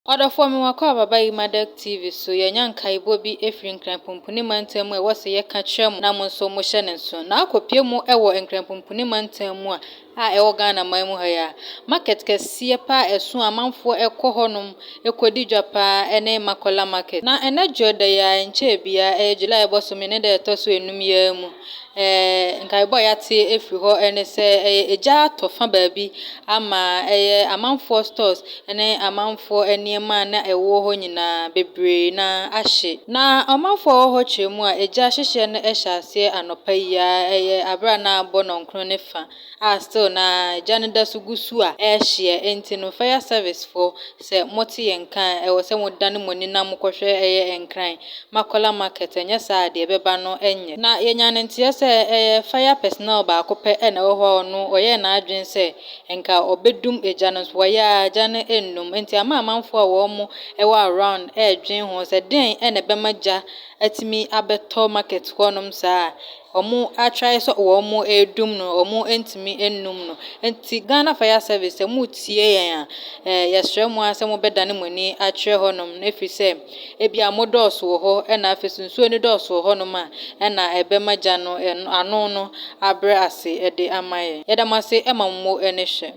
Ɔdɔfoɔ, me wakɔ aba Imadek TV so. Yɛanya nkaebɔ bi firi Nkran Pumpuni mantam mu a ɛwɔ sɛ yɛka kyerɛ mo na mo nso mohyɛ no nso. Na akɔpue mu wɔ Nkran Pumpuni mantam mu a ɛwɔ Ghana man mu ha yi a, market kɛseɛ paa a ɛso a amanfoɔ kɔ hɔnom kɔdi dwa paa ne Makola Market. Na ɛnnɛ Dwoda yi ara, ɛnkyɛɛ biara, ɛyɛ July bosome ne da a ɛtɔ so enum yi ara mu, nkaebɔ a yɛate afiri hɔ ne sɛ ɛyɛ egya atɔ fa baabi ama ɛyɛ amanfoɔ stores ne amanfoɔ nneɛma a na ɛwɔ hɔ nyinaa bebree na ahye. Na ɔmanfoɔ a wɔwɔ hɔ kyerɛ mu a egya hyehyeɛ no hyɛ aseɛ anɔpa yi ara, ɛyɛ aberɛ a na abɔ 9:30 a still na gya no da so gu so a ɛrehyeɛ. Nti no, fire service foɔ, sɛ mote yɛn nka a, ɛwɔ sɛ modane mo ani na mokɔhwɛ ɛyɛ Nkran Makola Market, ɛnyɛ saa a deɛ ɛbɛba no nyɛ. Na yɛnya no nteɛ sɛ ɛyɛ fire personnel baako pɛ ɛna ɛwɔ hɔ a ɔno ɔyɛɛ n'adwene sɛ nka ɔbɛdum egya no, nso wɔyɛ a gya no nnum. Nti ama amanfoɔ a wɔn ɛwɔ around ɛredwen ho sɛ deɛn ɛna ɛbɛma gya atumi abɛtɔ market hɔnom saa a wɔn atry sɛ wɔn redum no, wɔn ntumi nnum no. Nti Ghana Fire Service, sɛ moretie yɛn a, yɛsrɛ mo ara sɛ mobɛdane mo ani akyerɛ hɔnom na ɛfiri sɛ ebia mo dɔɔso wɔ hɔ, ɛna afei so nsuo no dɔɔso wɔ hɔnom a ɛna ɛbɛma gya no ano no abrɛ ase de ama yɛn. Yɛda mo ase ma mo ani hwɛ.